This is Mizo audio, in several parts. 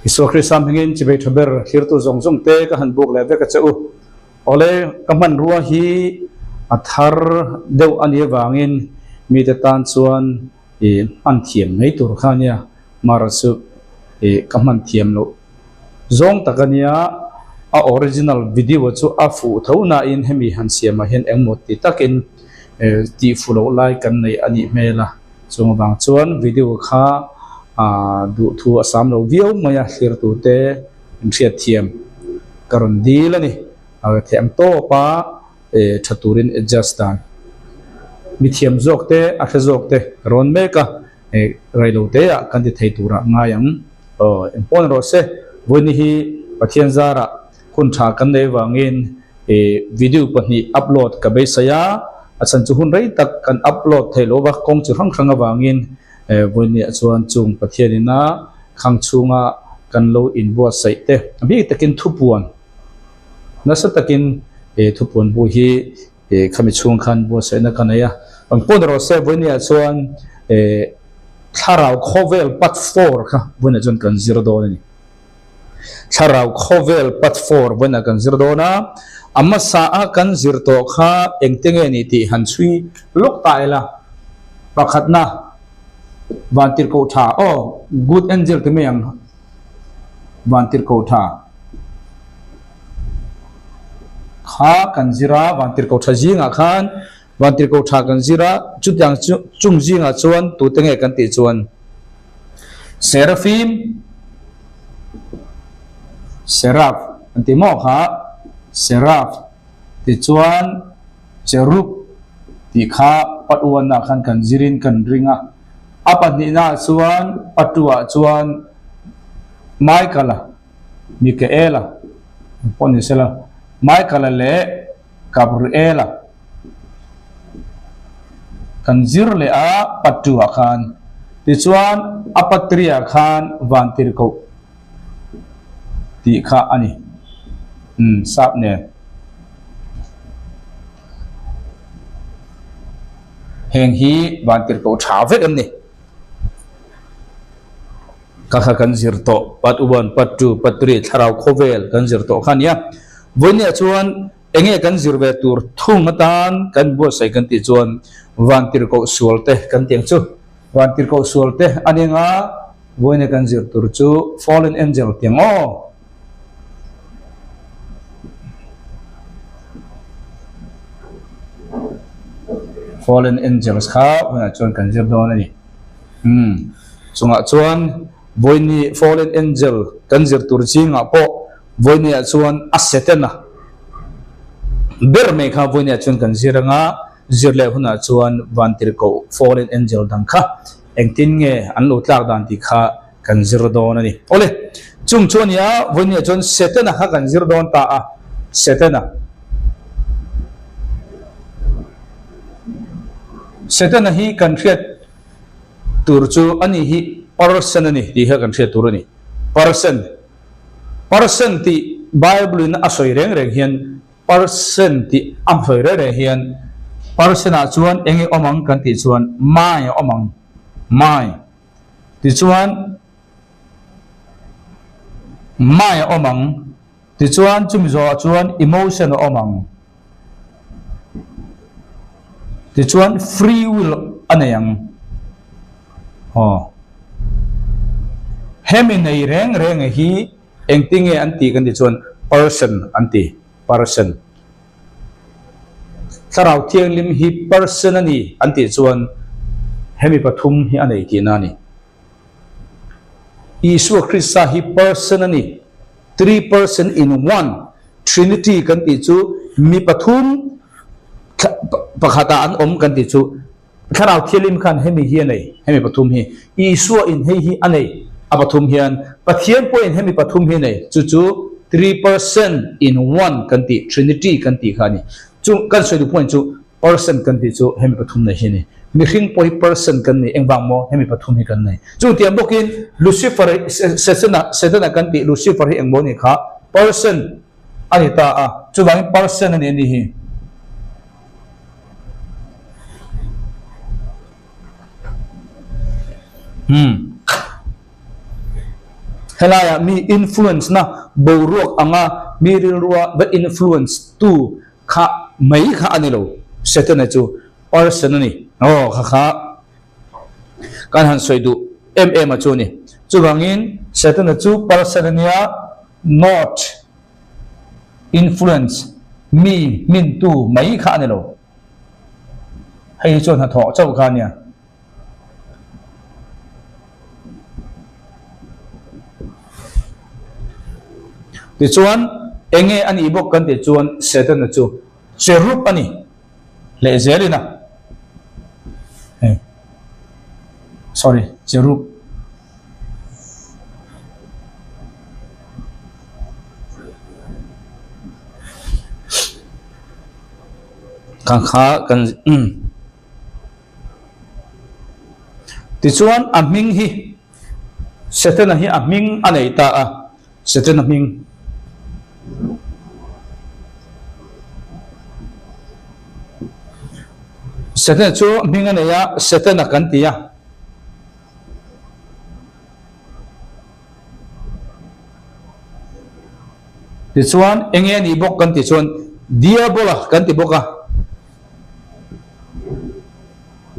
Isua Krista hmingin chivei tha ber thlirtu zawng zawng te ka han buk leh vek a che u. Awle, ka hmanrua hi a thar deuh a nih avangin mite tan chuan i hman thiam mai tur kha a nia, mara chu i ka hman thiam loh zawng tak a nia, a original video chu a fuh tho nain hemi han siamah hian engmaw ti takin tih fuh loh lai kan nei a nih hmel a, chung avang chuan video kha duhthu a sam lo viau mai a, thlirtute inhriatthiam ka rawn dil a ni, a thiam tawp a. tha turin adjust dan mithiam zawk te a hre zawk te ka rawn mek a reilo te ah kan ti thei turah ngai ang aw engpawh ni rawh se vawiin hi Pathian zarah hun tha kan nei vangin video pahnih upload ka beisei a a chhan chu hun rei tak kan upload theih loh va kawng chi hrang hrang avangin vawiin ah chuan chung Pathian ina khang chhunga kan lo inbuatsaih te a bik takin thupuan. Nasa takin he thupuan bu hi khami chhung khan buatsaihna ka nei a. Ang pawh ni rawh se vawinia chuan thlarau khawvel part four kha vawiinah chuan kan zir dawn a ni. Thlarau khawvel part four vawiinah kan zir dawn a, a hmasa a kan zir tawh kha engte nge ni tih han chhui lawk ta ila. Pakhatna, Vantirhkoh tha, aw good angel ti mai ang. Vantirhkoh tha kha kan zir a, Vantirhkoh tha zingah khan Vantirhkoh tha kan zir a, chutiang chu chung zingah chuan tute nge kan tih chuan Seraphim, Seraph an tih maw kha Seraph tichuan Cherub tih kha Patuanah khan kan zirin kan ring a. A pahnihnaah chuan Patuah chuan Michael-a, Mikaela pawh ni sela, Michael-a leh Gabriel-a kan zir leh a Patuah khan. Tichuan a Patria khan Vantirhkoh tih kha a ni. Umm sap nen. Heng hi vantirhkoh tha vek an ni. Ka kha kan zir tawh, part one, part two, part three, thlarau khawvel kan zir tawh kha a nia. Vawinia chuan enge kan zir ve tur thung atan kan buatsaih kan tih chuan vantirhkoh sual te kan tih ang chu. Vantirhkoh sual te a ni anga vawinia kan zir tur chu fallen angel tih ang aw. Fallen angels kha hunah chuan kan zir dawn a ni. Umm chungah chuan vawiini fallen angel kan zir tur zingah pawh vawiiniah chuan a Setana ber mai kha vawiiniah chuan kan zir anga zir leh hunah chuan vantirhkoh fallen angel dang kha engtin nge an lo tlak dan tih kha kan zir dawn a ni. Awle, chung chu a nia, vawinia chuan Setana kha kan zir dawn ta a, Setana. Setana hi kan hriat tur chu a ni hi person a ni tih kha kan hriat tur a ni. Person. Person tih Bible in a sawi reng reng hian person tih a sawi reng reng hian person ah chuan eng nge awm ang kan tih chuan mai a awm ang. Mai. Tichuan, mai a awm ang. Tichuan, chumi zawhah chuan emotion a awm ang. Tichuan, free will a nei ang. Aw. Hemi nei reng reng hi engtinge an tih kan tih chuan person an ti, person. Thlarau Thianghlim hi person a ni an tih chuan hemi pathum hi a nei tihna a ni. Isua Krista hi person a ni, three person in one, Trinity kan tih chu mi pathum pakhatah an awm kan tih chu Thlarau Thianghlim khan hemi hi a nei, hemi pathum hi. Isua in hei hi a nei, a pathum hian. Pathian pawhin hemi pathum hi a nei, chu chu three person in one kan tih, Trinity kan tih kha a ni. Chu kan sawi duh point chu person kan tih chu hemi pathum nei hi a ni. Mihring pawh hi person kan ni, engvang maw hemi pathum hi kan nei. Chu tiang bawkin Lucifer hi, Setana, Setana kan tih Lucifer hi engmaw ni kha person a ni ta a, chuvangin person a ni a ni hi. Hmm. Helaiah mi influence na boruak anga mi rilrua va influence tu kha mai kha a ni lo. Setana chu person a ni. Aw kha kha kan han sawi duh em em a chu a ni. Chuvangin Setana chu person a nia not influence mi hmintu mai kha a ni lo. Hei hi chuan hnathawh chauh kha a nia. Tichuan, enge a nih bawk kan tih chuan Setana chu cherub a ni lehzelin a, hei sorry cherub. Kan kha kan umm. Tichuan a hming hi Setana hi a hming a nei ta a, Setana hming. Setana chu hming a nei a, Setana kan ti a. Tichuan enge a nih bawk kan tih chuan Diabola kan ti bawk a.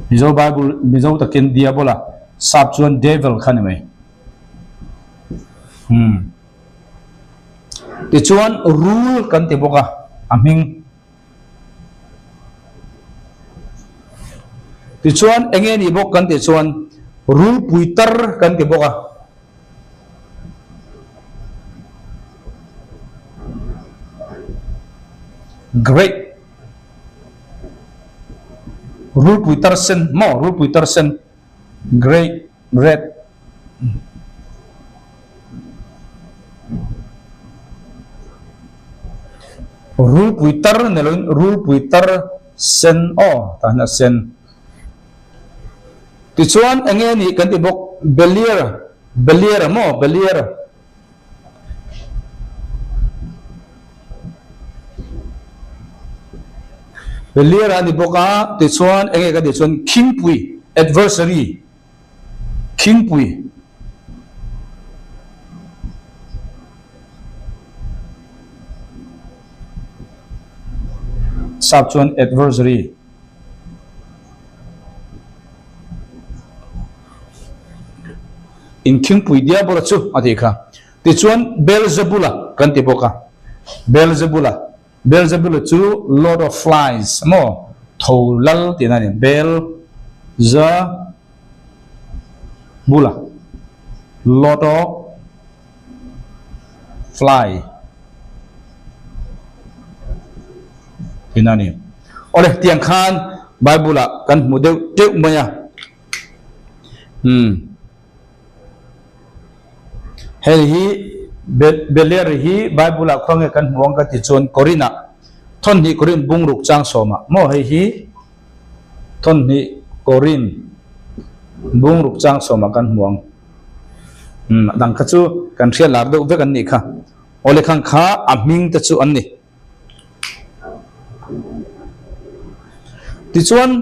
Mizo Bible Mizo takin Diabola sap chuan Devil kha ni mai. Hmm. Tichuan rul kan ti bawk a, a hming. Tichuan enge nih bawk kan tih chuan rulpui tar kan ti bawk a. Great. Rulpui tar sen maw rulpui tar sen great red. Rulpui tar ni loin rulpui tar sen aw tah hian a sen. Tichuan eng nge nih kan ti bawk Beliar Beliar maw Beliar Beliar a ni bawk a tichuan eng nge kan tih chuan Khingpui adversary Khingpui. Sap chuan adversary. In Khingpui diabola chu a tih kha. Tichuan Beelzebula kan ti bawk a. Beelzebula. Beelzebula chu Lord of Flies maw tho lal tihna a ni. Beelzebula, Lord of Fly tihna a ni. Awle tiang khan Bible ah kan hmu deuh teuh mai a. Umm. Hei hi Beliar hi Bible ah khuang nge kan hmu ang ka ti chuan Korin ah thawnhnih Korin bungruk chang sawm ah maw hei hi thawnhnih Korin bungruk chang sawm ah kan hmu ang umm a dang kha chu kan hriat lar deuh vek an nih kha awle khang kha a hming te chu an ni. Tichuan.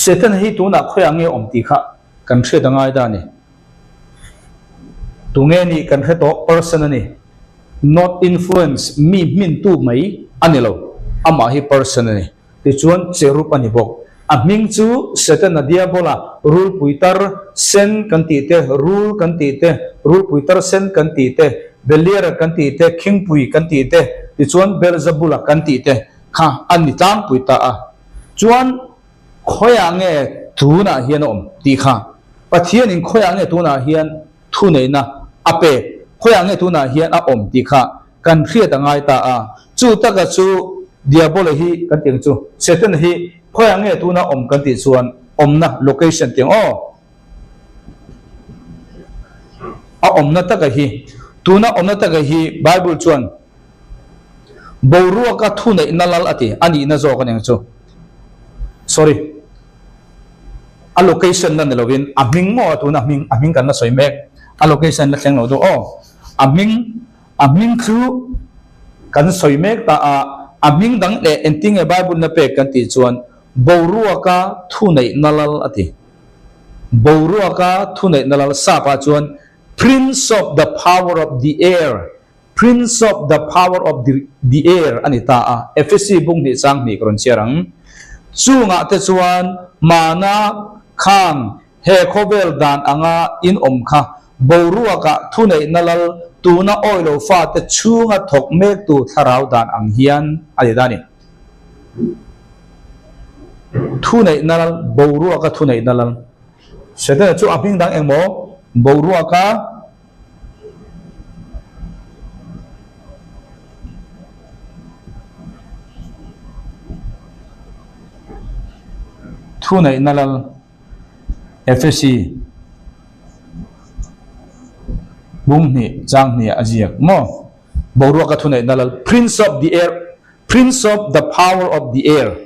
Satan hi tunah khawiah nge awm tih kha kan hriat a ngai ta a ni. Tunge nih kan hre tawh person a ni. Not influence mi hmintu mai a ni lo. Amah hi person a ni. Tichuan cherub a ni bawk. A hming chu Setana Diabola, rulpui tar sen kan tih te, rul kan tih te, rulpui tar sen kan tih te, Beliara kan tih te, Khingpui kan tih te, tichuan Beelzebula kan tih te kha a ni tlangpui ta a. Chuan khawiah nge tunah hian a awm tih kha Pathianin khawiah nge tunah hian thuneihna a pek, khawiah nge tunah hian a awm tih kha Kan hriat a ngai ta a, chu taka chu Diabola hi kan tih ang chu, Setana hi khawiah nge tuna awm kan tih chuan awmna, location, tih ang aw. A awmna taka hi, tuna awmna taka hi Bible chuan boruaka thuneihna lal a ti, a nihna zawk a ni ang chu. Sorry, a location la ni lovin a hming maw tuna hming, a hming kan la sawi mek, a location la thleng lo deuh aw, a hming. A hming chu Kan sawi mek ta a, a hming dang leh engtinge Bible na pek kan tih chuan boruaka thuneihna lal a ti. Boruaka thuneihna lal sap ah chuan Prince of the power of the air, Prince of the power of the the air a ni ta a, Ephesi bung hnih chang hnih ka rawn chhiar ang. Chungah te chuan mahna khang He khawvel dan anga in awm kha boruakah thuneihna lal tuna awi lo fate chhunga thawk mektu thlarau dan ang hian a ni ta a ni. Thuneihna lal, boruaka thuneihna lal. Setana chu a hming dang engmaw? Boruaka Thuneihna lal. Ephesi bung hnih chang hnih a ziak maw? Boruaka thuneihna lal, Prince of the air, Prince of the power of the air.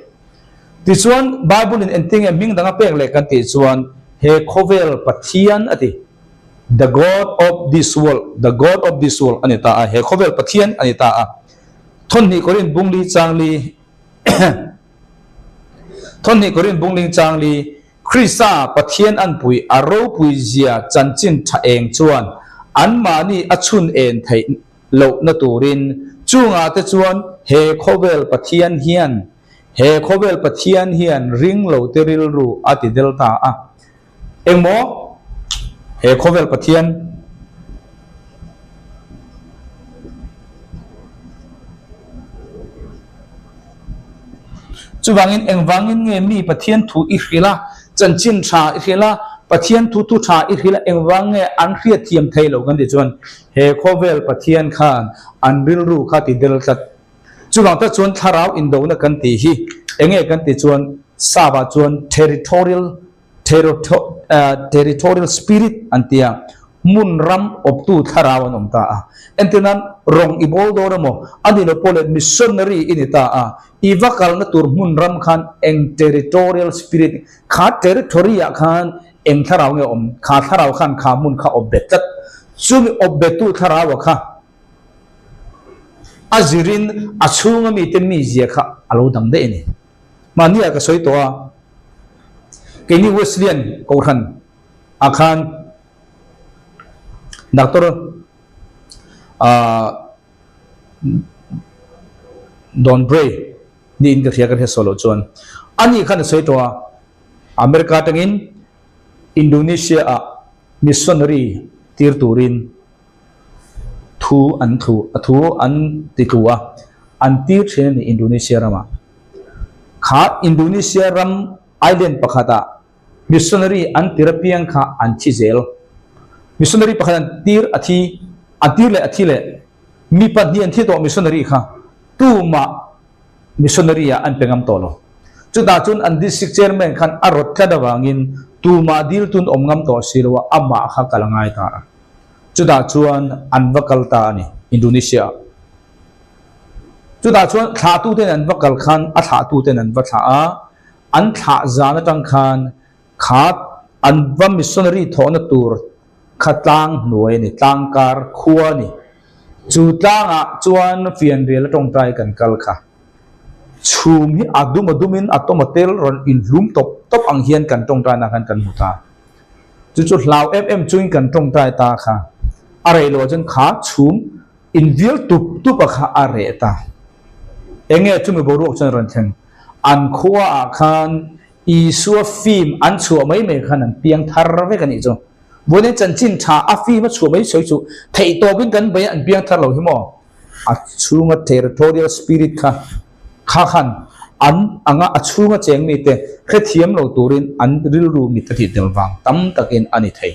Tichuan Bible in engtinge hming dang a pek leh kan tih chuan he khawvel Pathian a ti, the God of this world, the God of this world a ni ta a, he khawvel Pathian a ni ta a. Thawnhnih Korin bung li chang li Thawhnih Korin bungling chang li, Krista Pathian an pui a ropui zia chanchin tha eng chuan anmahni a chhun en theih lohna turin chungah te chuan he khawvel Pathian hian he khawvel Pathian hian ring lo te rilru a ti del ta a. Engmaw? He khawvel Pathian Chuvangin engvangin nge mi Pathian thu i hrilh a, chanchin tha i hrilh a, Pathian thu thu tha i hrilh a, engvang nge an hriatthiam thei lo kan tih chuan he khawvel Pathian khan an rilru kha ti del tlat. Chuvang tak chuan thlarau indona kan tih hi enge kan tih chuan Sava chuan territorial territorial spirit an ti a, hmun ram awptu thlarau an awm ta a. Entir nan rawng i bawl dawn emaw, a ni lo pawh leh missionary i ni ta a, i va kalna tur hmun ram khan eng territorial spirit, kha territory ah khan eng thlarau nge awm, kha thlarau khan kha hmun kha awp bet tlat. Chumi awp bettu thlarau ah kha a zirin a chhunga mite mizia kha a lo dang daih a ni. Mahni ah ka sawi tawh a, keini Wesleyan Kohhran ah khan Doctor ah Don Bray niin ka hria ka hria sawi loh chuan ani khan a sawi tawh a, America atangin Indonesia ah missionary tir turin thu an thu a thu an ti tlu a, an tir thin a ni Indonesia ramah. Kha Indonesia ram island pakhatah missionary an tir apiang kha an thi zel. Missionary pakhat an tir a thi, an tir leh a thi leh. Mi pahnih an thi tawh missionary kha tumah missionary ah an pe ngam tawh lo. Chutah chuan an district chairman khan a rawt tlat avangin tumah dil tun awm ngam tawh si lo a, amah kha kal a ngai ta a. Chutah chuan an va kal ta a ni, Indonesia ah. Chutah chuan thlahtuten an va kal khan a thlahtuten an va thlah a, an thlah zan atang khan kha an va missionary thawhna tur kha tlang hnuai a ni, tlangkar khua a ni. Chu tlangah chuan fianrial a tawngtai kan kal kha. Chhum hi a dum a dumin a tawm a tel rawn inhlum tawp tawp ang hian kan tawngtaina khan kan hmu ta. Chu chu hlau em em chungin kan tawngtai ta kha. A rei loh chuan kha chhum invial tup tup a kha a reh ta. Enge chumi boruak chuan rawn thleng? An khua ah khan Isua film an chhuah mai mai khan an piang thar vek a nih chu. Vawiin chanchin tha a film a chhuah mai sawi chu theihtawpin kan bei a an piang thar lo hi maw? A chhunga territorial spirit kha kha khan an anga a chhunga cheng mite hrethiam lo turin an rilru mit a tih tel vang tam takin a ni thei.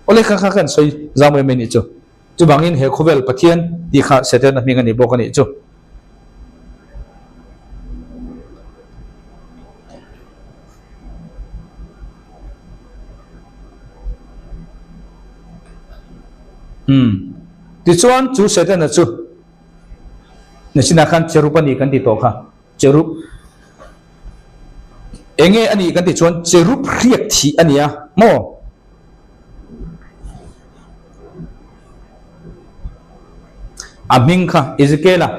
Awle kha kha kan sawi zau mai mai nih chu. Chuvangin he khawvel Pathian tih kha Setana hming a ni bawk a nih chu. Umm. Tichuan chu Setana chu Nachinah khan cherub a ni kan ti tawh kha. Cherub. Enge a nih kan tih chuan cherub hriak thih a ni a maw? A hming kha Ezekiel-a.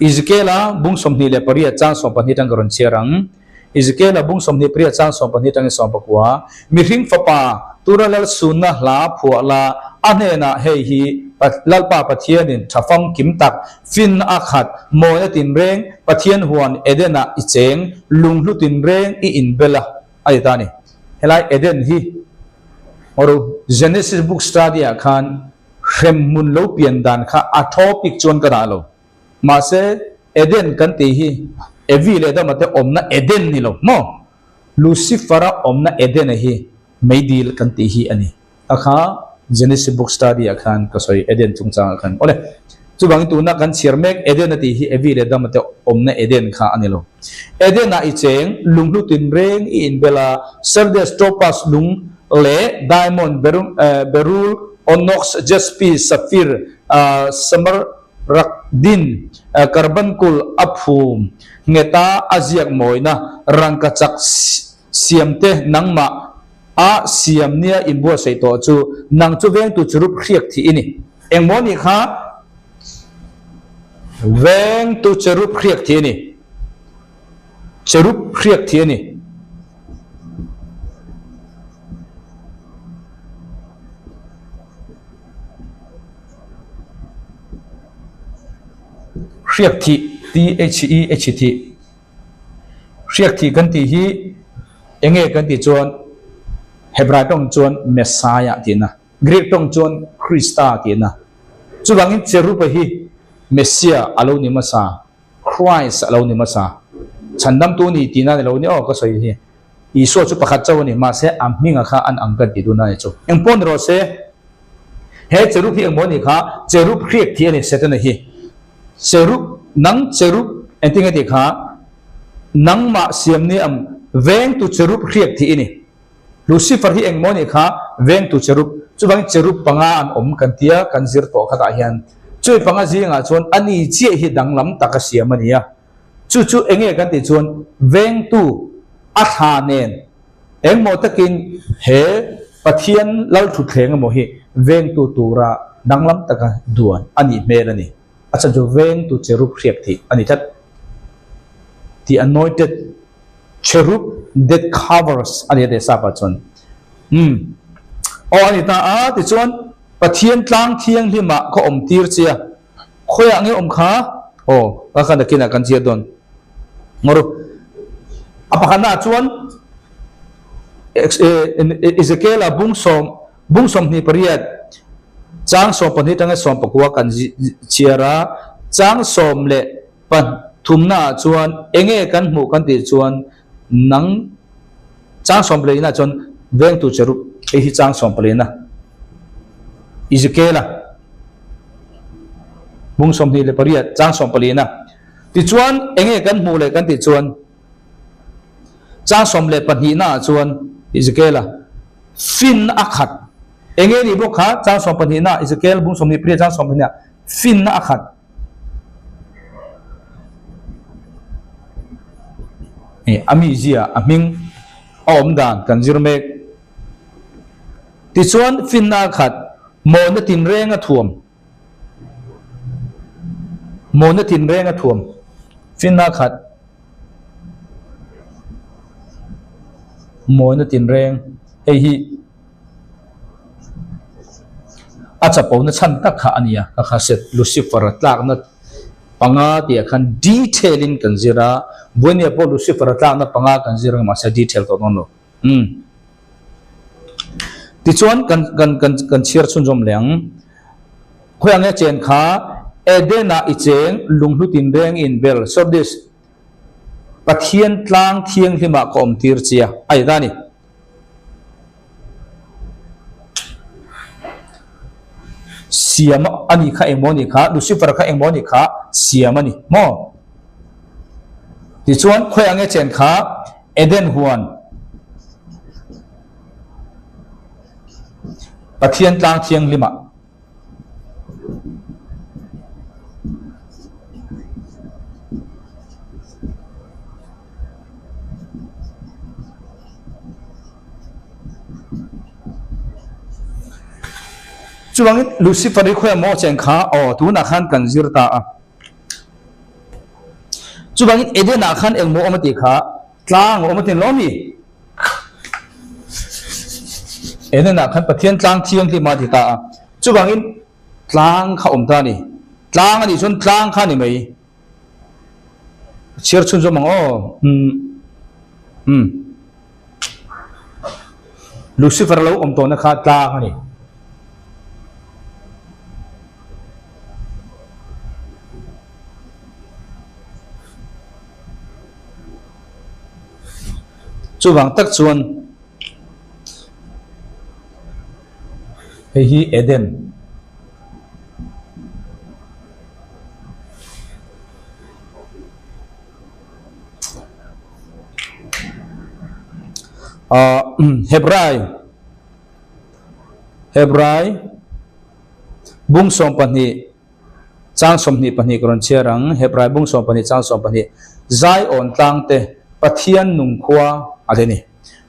Ezekiela bung 28 chang 12 tang ka rawn chhiar ang. Ezekiela bung 28 chang 12 tangin 19, Mihring fapa, tura lal sunna hla phuah la, a hnenah hei hi Lalpa Pathianin tha famkim tak, finna a khat, mawina tinreng, Pathian huan Eden-ah i cheng, lunghlu tinreng i inbel a, a ti ta a ni. Helai Eden hi Ngaw Genesis book study-ah khan hremhmun lo pian dan kha a topic chuan ka dah lo. Mahse, Eden kan tih hi Evi leh Adama te awmna Eden ni lo maw? Lucifer-a awmna Eden-a hi meidil kan tih hi a ni. A kha Genesis book study-ah khan ka sawi Eden chungchangah khan. Awle, chuvangin tuna kan chhiar mek Eden a tih hi Evi leh Adama te awmna Eden kha a ni lo. Eden-ah i cheng, lunghlu tinreng i inbel a, sardius, topaz, lung leh diamond, beryl, onyx, jaspi, sapphire, samar, Rak din carbon kul a phum ngheta a ziak mawina rangkachak siamte nangmah a siam nia inbuatsaih tawh chu nang chu vengtu churup hriak thih i ni. Engmaw nih kha vengtu cherup hriak thih a ni. Cherup hriak thih a ni. Hriak thih, T-H-E-H thih. Hriak thih kan tih hi eng nge kan tih chuan Hebrai tawng chuan Messiah tihna, Greek tawng chuan Krista tihna. Chuvangin Cheruba hi Messiah a lo ni hmasa, Christ a lo ni hmasa. Chhandamtu ni tihna ni lo ni aw ka sawi hi. Isua chu pakhat chauh a ni, mahse a hminga kha an ang kan tih dun a ni chu. Engpawh ni rawh se, he cherub hi engmaw ni kha, cherub hriak tih a ni Setana hi. Cherub, nang cherub engtin nge tih kha, nangmah siam ni ang vengtu cherub hriak tih i ni. Lucifer hi engmaw ni kha, vengtu cherub. Chuvangin cherub panga an awm kan tia kan zir tawh khatah hian. Chumi panga zingah chuan a ni chiah hi danglam taka siam a ni a. Chu chu eng nge kan tih chuan vengtu a thla nen engmaw takin he Pathian Lalthutthleng emaw hi vengtu tura danglam taka duan a nih hmel a ni. A chhan chu vengtu cherub hriak thih a ni tlat. The anointed cherub that covers a ni a ti sapa chuan. Umm. Aw a ni ta a, tichuan Pathian tlang thianghlimah ka awm tir che a. Khawiah nge awm kha? Aw, ka kha nakinah kan chhiat dawn. Ngaw A pakhatnaah chuan Ezekiela bung sawm bung 28 chang 12 atanga 19 kan chhiar a, chang 13naah chuan enge kan hmuh kan tih chuan nang chang 14naah chuan vengtu cherub hei hi chang 14na Ezekiela Bung 28 chang 14 a. Tichuan eng nge kan hmuh leh kan tih chuan chang 12 naah chuan Ezekiel a fin a khat. Eng nge nih bawk kha chang 12 naah Ezekiel bung 28 chang 12 ah finna a khat. A mizia a hming a awm dan kan zir mek. Tichuan finna a khat, mawna tinreng a thuam. Mawna tinreng a thuam, finna a khat. Mawna tinreng, hei hi a chapona chhan tak kha a ni a, ka kha set Lucifer-a tlakna panga tih ah khan detail in kan zir a, Buenia pawh Lucifer-a tlakna panga kan zir ang mahse detail tawh dawn lo. Umm. Tichuan kan kan kan kan chhiar chhunzawm leh ang. Khawiah nge chen kha Eden-ah i cheng lunghlu tinreng i inbel, Sardis, Pathian tlang thianghlimah ka awm tir che a, a ti ta a ni. Siam a nih kha engmaw nih kha, Lucifer kha engmaw nih kha siam a ni maw? Tichuan khawiah nge chen kha Eden huan Pathian tlang thianghlimah Chuvangin Lucifer hi khawiah maw cheng kha aw tunah khan kan zir ta a. Chuvangin Eden-ah khan engmaw awm a tih kha tlang a awm a ti lo mi? Eden-ah khan Pathian tlang thianghlim a ti ta a. Chuvangin tlang kha awm ta a ni. Tlang a nih chuan tlang kha a ni mai. Chhiar chhunzawm ang aw. Umm. Umm. Lucifer lo awm tawhna kha tlang a ni. Chuvang tak chuan hei hi Eden. Ahh Hebrai Hebrai bung 12 chang 22 ka rawn chhiar ang Hebrai bung 12 chang 12 Zion tlang te Pathian nung khua a ni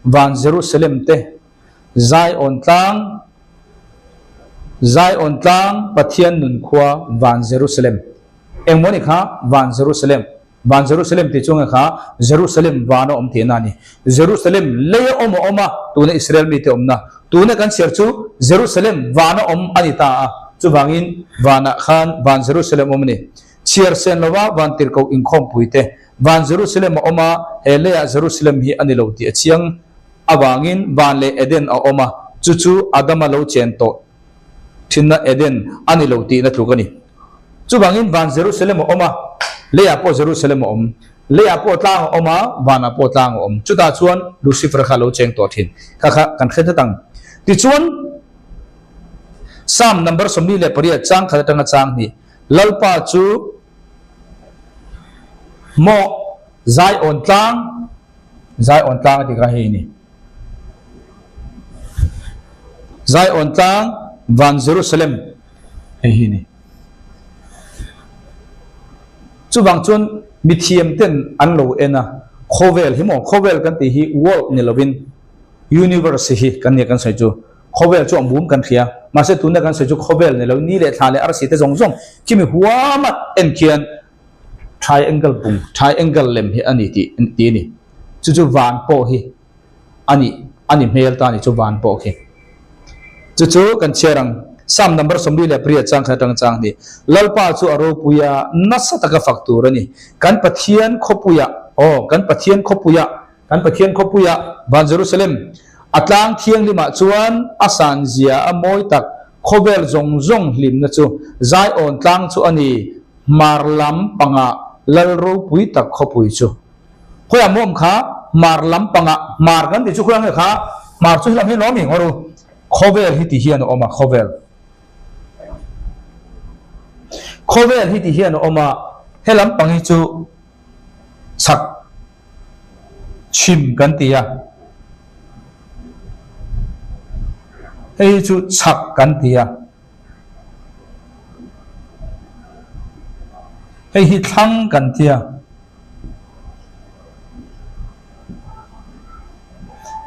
van Jerusalem te Zion tlang Zion tlang Pathian nun khua van Jerusalem. Engmaw ni kha van Jerusalem? Van Jerusalem tih chu nge kha Jerusalem van a awm tihna a ni. Jerusalem lei a awm a awm a, tuna Israel mite awmna. Tuna kan chhiar chu Jerusalem van a awm a ni ta a, chuvangin vanah khan van Jerusalem awm a ni. Chhiar sen lova van tirhkoh inkhawmpui te van Jerusalem a awm a, he leiah Jerusalem hi a ni lo tih a chiang. Avangin van leh Eden a awm a, chu chu Adama lo chen tawh thinna Eden a ni lo tihna tluk a ni. Chuvangin van Jerusalem a awm a, leiah pawh Jerusalem a awm. Leiah pawh tlang a awm a, vanah pawh tlang a awm. Chutah chuan Lucifer kha a lo cheng tawh thin. Kha kha kan hre tlat ang. Tichuan, Psalm number 48 chang khat atanga chang hnih, Lalpa chu maw Zion tlang, Zion tlang a ti kha hei a ni. Zion tlang van Jerusalem hei hi a ni. Chuvang chuan mithiam ten an lo en a, khawvel hi maw, khawvel kan tih hi world ni lovin universe hi kan nia kan sawi chu. Khawvel chu a mum kan hria, mahse tuna kan sawi chu khawvel ni lo, ni leh thla leh arsi te zawng zawng khimi huama en khian Triangle bung, triangle lem hi a ni tih tih a ni. Chu chu van pawh hi a ni a ni hmel ta a ni chu van pawh khi. Chu chu kan chhiar ang. Psalm number 48 chang khat atang chang ni. Lalpa chu a ropui a, nasa taka fak tur a ni. Kan Pathian khawpuiah, aw, kan Pathian khawpuiah, kan Pathian khawpuiah, van Jerusalem, a tlang thianghlimah chuan a san zia a mawi tak, khawvel zawng zawng hlimna chu Zion tlang chu a ni. Hmar lam pangah lal ropui tak khawpui chu. Khawiah maw awm kha? Hmar lam pangah, hmar kan tih chu khawiah nge kha? Hmar chu helam hi lawm i ngawr u. Khawvel hi ti hian a awm a, khawvel. Khawvel hi ti hian a awm a, helam pang hi chu chhak chhim kan ti a. Hei hi chu chhak kan ti a. Hei hi thlang kan tia.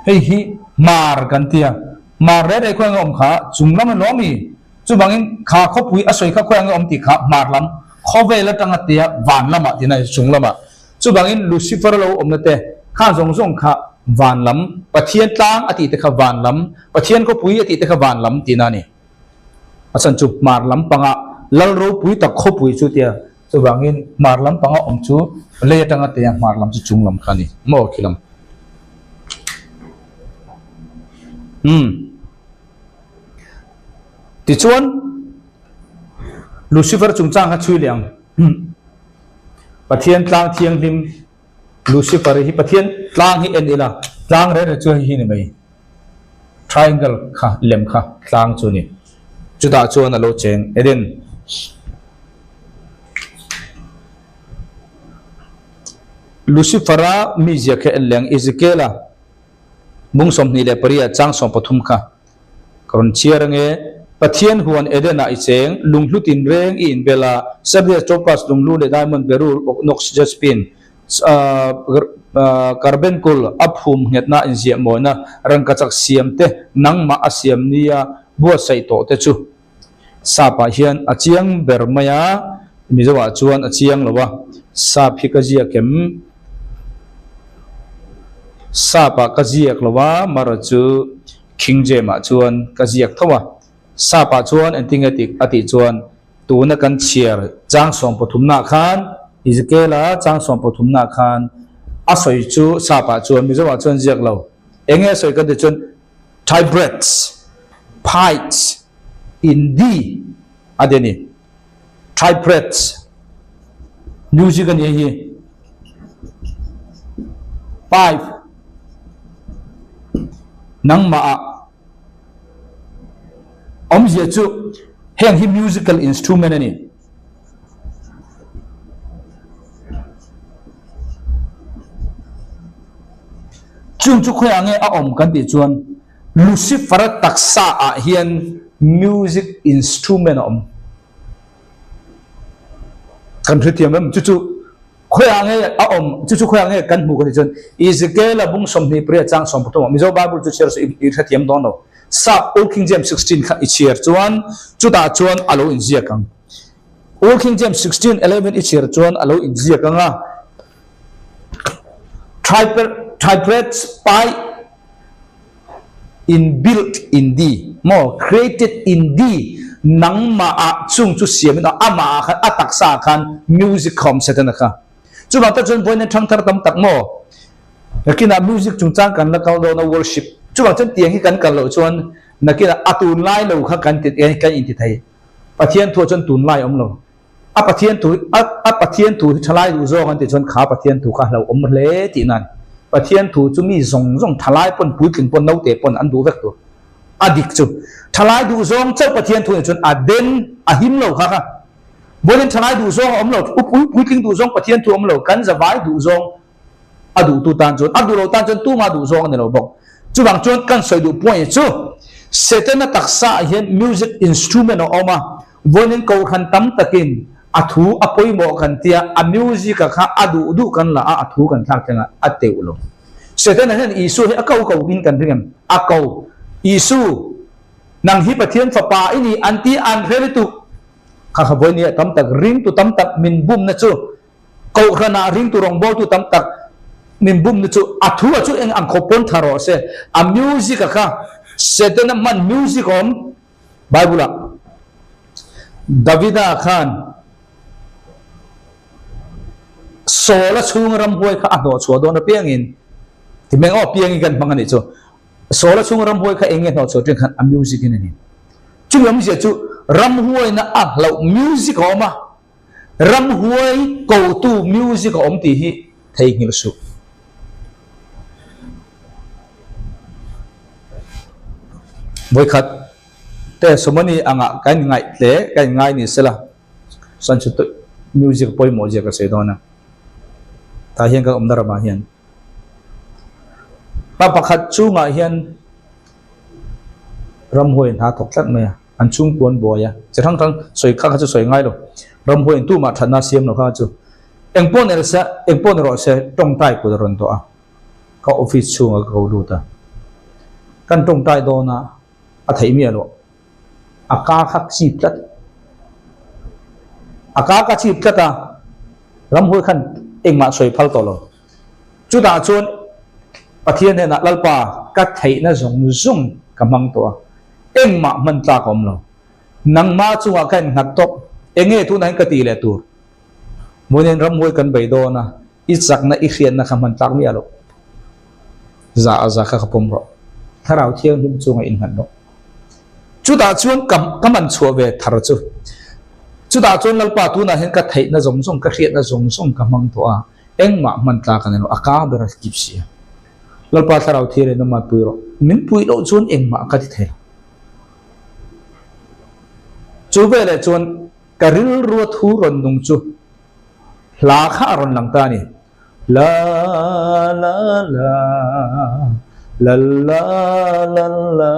Hei hi mar kan tia. Mar reh reh khawi ang awm kha chung lam a lawm i. Chuvangin kha khawpui a sawi kha khawi ang awm tih kha mar lam khawvel atanga tia van lamah tina chung lamah. Chuvangin Lucifer lo awmna te kha zawng zawng kha van lam, Pathian tlang a tih te kha van lam, Pathian khawpui a tih te kha van lam tihna a ni. A chhan chu hmar lam panga lal ropui tak khawpui chu tia chuvangin hmar lam panga awm chu lei atanga tia hmar lam chu chung lam kha a ni maw khi lam. Umm. Tichuan Lucifer chungchang kha chhui leh ang. Pathian tlang thianghlim Lucifer hi Pathian tlang hi en ila tlang reng reng chu hei hi ni mai. Triangle kha lem kha tlang chu ni. Chutah chuan a lo cheng Eden. Lucifer-a mizia kha en leh ang Ezekiel-a bung 28 chang 13 kha. Ka rawn chhiar ange, Pathian huan Eden-ah i cheng, lunghlu tinreng i inbel a, Sardius, Topaz, lunghlu leh diamond, beryl, oknox, jaspin, karbenkul, a phum nghetna inziah mawina, rangkachak siam te, nangmah a siam nia buatsaih tawh te chu. Sap ah hian a chiang ber mai a, Mizo ah chuan a chiang lo a. Sap hi ka ziak em? Sap ah ka ziak lo a, mara chu King James ah chuan ka ziak tho a. Sap ah chuan engtinge tih a tih chuan tuna kan chhiar chang 13 nah khan Ezekiel-a chang 13 nah khan a sawi chu sap ah chuan Mizo ah chuan ziak lo. Enge a sawi kan tih chuan Tybrets, Pites, in thee a ti a ni. Tybrets music a ni hi. Pipe nangmah ah awmzia chu heng hi musical instrument a ni. Chung chu khawiah nge a awm kan tih chuan Lucifer-a taksa ah hian music instrument a awm. Kan hrethiam em? Chu chu khawiah nge a awm, chu chu khawiah nge kan hmuh kan tih chuan Ezekiel-a bung 28 chang 13 ah Mizo Bible chu chhiar suh i hrethiam dawn lo. Sap Old King James 16 kha i chhiar chuan chutah chuan a lo inziak ang. Old King James 16:11 i chhiar chuan a lo inziak ang a. Typewrits pai in built in thee maw created in thee nangmah ah chung chu siam in amah ah khan a taksa ah khan music kha awm set a kha. Chuvang tak chuan vawiin thangthar tam tak maw nakinah music chungchang kan la kal dawn a worship chuvang chuan tiang hi kan kal loh chuan nakinah a tunlai lo kha kan ti kan inti thei. Pathian thu ah chuan tunlai awm lo. A Pathian thu a a Pathian thu hi thalai duh zawk an tih chuan kha Pathian thu kha hlauh awm hle tih nan Pathian thu chu mi zawng zawng thalai pawn puitling pawn naute pawn an duh vek tur a dik chu thalai duh zawng chauh Pathian thu nih chuan a den a him lo kha kha vawiin thalai duh zawng a awm lo puitling duh zawng Pathian thu a awm lo kan zavai duh zawng a duhtu tan chuan a duh lo tan chuan tumah duh zawng a ni lo bawk. Chuvang chuan kan sawi duh point chu Setana taksa ah hian music instrument a awm a, vawiin kohhran tam takin a thu a pawimawh kan tia a music a kha a duh duh kan la a, a thu kan thlak thleng a, a teuh lo. Setana hian Isua hi a ko ko in kan ring em? A ko. Isu, nang hi Pathian fapa i ni an ti an hre lutuk. Kha kha vawiin hi a tam tak ringtu tam tak min bumna chu Kohhranah ringtu rawngbawltu tam tak min bumna chu a thu a chu eng ang khawp pawn tha rawh se, a music a kha Setana hman music a awm Bible ah Davida khan Saul-a chhunga ramhuai kha a hnawhchhuah dawn apiangin ti meng aw piangin kan hmang a nih chu Saul-a chhunga ramhuai kha eng nge hnawhchhuah ṭin khan a music in a ni. Chumi awmzia chu ramhuaina a hlauh music a awm a. Ramhuai kotu music a awm tih hi theihnghilh suh. Vawikhat te Somani angah kan inngaih hle, kan inngai ni sela, chuan chu music pawimawh zia ka sawi dawn a. Tah hian kan awmna ramah hian pa pakhat chungah hian ramhuai in hna thawk tlat mai a. An chhungkuan buai a, chi hrang hrang sawi kha kha chu sawi ngai lo. Ramhuaiin tumah thatna a siam lo kha kha chu eng pawh ni se, eng pawh ni rawh se tawngtai kut a rawn tawh a, ka office chhungah ka ko lut a. Kan tawngtai dawn a, a theih miah loh. A ka kha chip tlat. A ka ka chip tlat a, ramhuai khan engmah sawi phal tawh lo. Chutah chuan Pathian hnenah Lalpa ka theihna zawng zawng ka hmang tawh a, engmah hman tlak a awm lo. Nangmah chungah ka innghat tawp, enge tunah hian ka tih leh tur? Vawiin ramhuai kan bei dawn a, i chakna i hriatna kha hman tlak miah loh. Za a za kha ka pawm rawh. Thlarau Thianghlim chungah innghat rawh. Chutah chuan ka ka man chhuah ve thar chu. Chutah chuan Lalpa tunah hian ka theihna zawng zawng, ka hriatna zawng zawng ka hmang tawh a, Engmah hman tlak a ni lo, a ka ber a kip si a. Lalpa Thlarau Thial in amah pui rawh, min pui loh chuan engmah ka ti thei lo. Chu veleh chuan ka rilrua thu rawn nung chu hla kha a rawn lang ta a ni. La la la, la la la la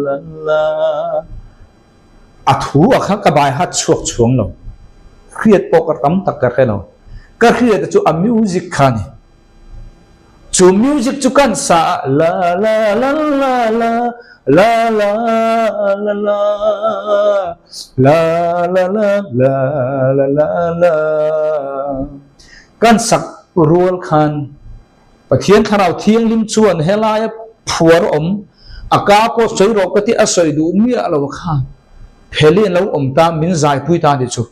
la la. A thu a kha ka bai hat chhuak chhuang lo. Hriat pawh ka tam tak ka hre lo. Ka hriat chu a music kha a ni. Chu music chu kan sa a la la la la la. La la la la la la la la la la la Kan sak rual khan Pathian Thlarau Thianghlim chuan helaia phuar awm a ka pawh sawi rawh ka tih a sawi duh miah lo khan pheli an lo awm ta min zaipui ta ni chu.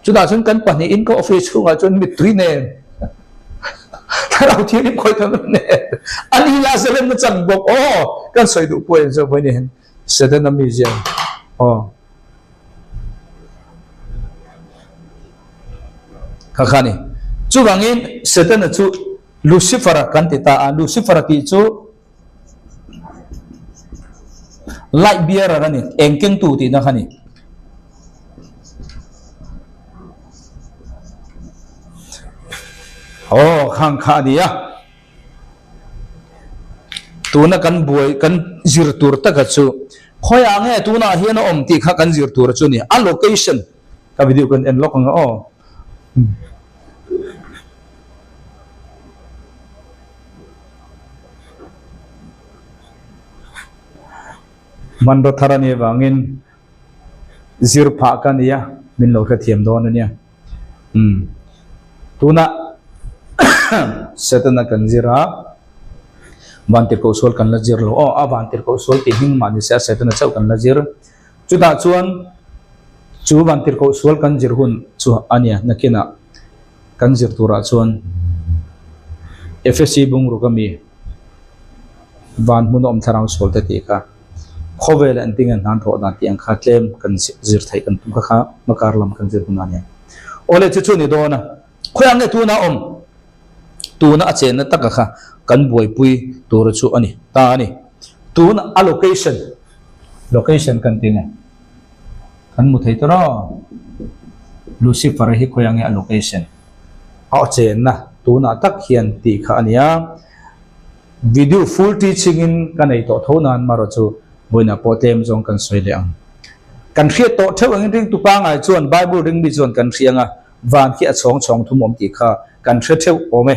Chutah chuan kan pahnihin ka office chhungah chuan mittui nen Thlarau Thianghlim khawi tham nen an hi la zalen na chang bawk aw kan sawi duh pawh in zawk mai ni hen Setana mizia aw kha kha ni chuvangin Setana chu Lucifer-a kan ti ta a Lucifer-a tih chu Light bearer a ni, eng kengtu tihna kha ni. Aw, khang kha a ni a. Tuna kan buai, kan zir tur taka chu khawiah nge tunah hian a awm tih kha kan zir tur chu a ni. A location ka video kan en lawk ang aw. Hmanraw thar a nih avangin zir phah ka ni a, min lo hrethiam dawn a nia. Umm tunah Setana kan zir a, Vantirhkoh sual kan la zir lo. Aw a Vantirhkoh sual tih hming mah ni se a Setana chauh kan la zir. Chutah chuan chu Vantirhkoh sual kan zir hun chu a nia nakinah. Kan zir turah chuan Efesi bungruk ami van hmun a awm thlarau sual te tih kha khawvel an tinge hnan thawh dan tih ang kha tlem kan zir theih kan tum kha kha hmakar lam kan zir hunah nia. Awle chu chu ni dawn a, khawiah nge tuna awm? Tuna a chenna taka kha kan buaipui tura chu a ni ta a ni. Tuna a location, location kan ti nge? Kan hmu thei tawh rawh. Lucifer hi khawi ange a location a chenna tunah tak hian tih kha a nia. Video full teaching in ka nei tawh tho nan marawh chu vawiinah pawh tlem zawng kan sawi leh ang. Kan hriat tawh theuh angin ringtu pangai chuan Bible ring mi chuan kan hria anga van khi a chhawng chhawng thum awm tih kha kan hre theuh awm e.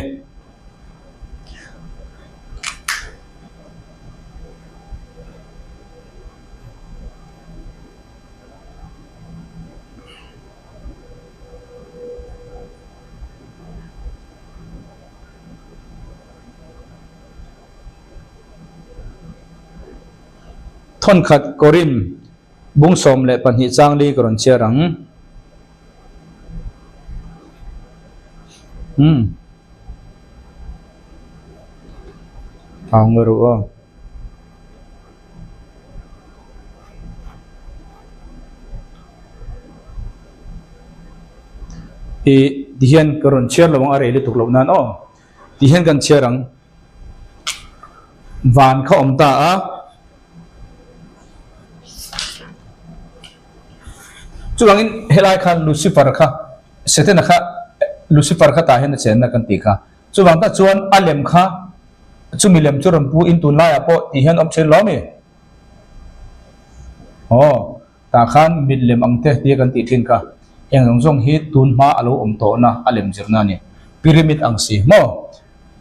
Thawnkhat Korin bung 12 chang li ka rawn chhiar ang. Umm. Au nge ru aw. I ti hian ka rawn chhiar lo ang a rei lutuk loh nan aw ti hian kan chhiar ang van kha awm ta a chuvangin helai khan Lucifer kha Setana kha Lucifer kha tah hian a chenna kan tih kha. Chuvang tak chuan a lem kha chumi lem chu rawn pu in tunlaiah pawh tih hian awm thin lo mi? Aw, tah khan mit lem ang te tia kan tih thin kha. Heng zawng zawng hi tun hma a lo awm tawhna a lem zirna a ni. Pyramid ang si maw?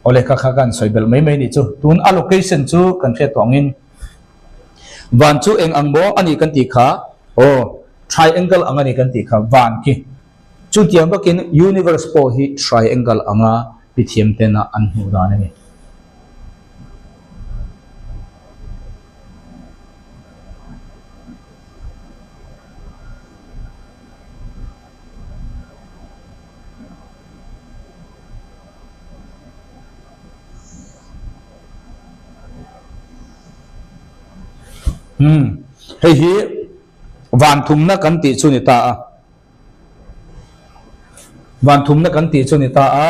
Awle kha kha kan sawi belh mai mai ni chu. Tun a location chu kan hriat tawh angin van chu eng ang maw a nih kan tih kha? Aw, triangle ang a ni kan tih kha van khi. Chutiang bakin universe pawh hi triangle anga mithiam tena an hmuh dan a ni. Umm, hei hi van thumna kan tih chu ni ta a. Van thumna kan tih chu a ni ta a,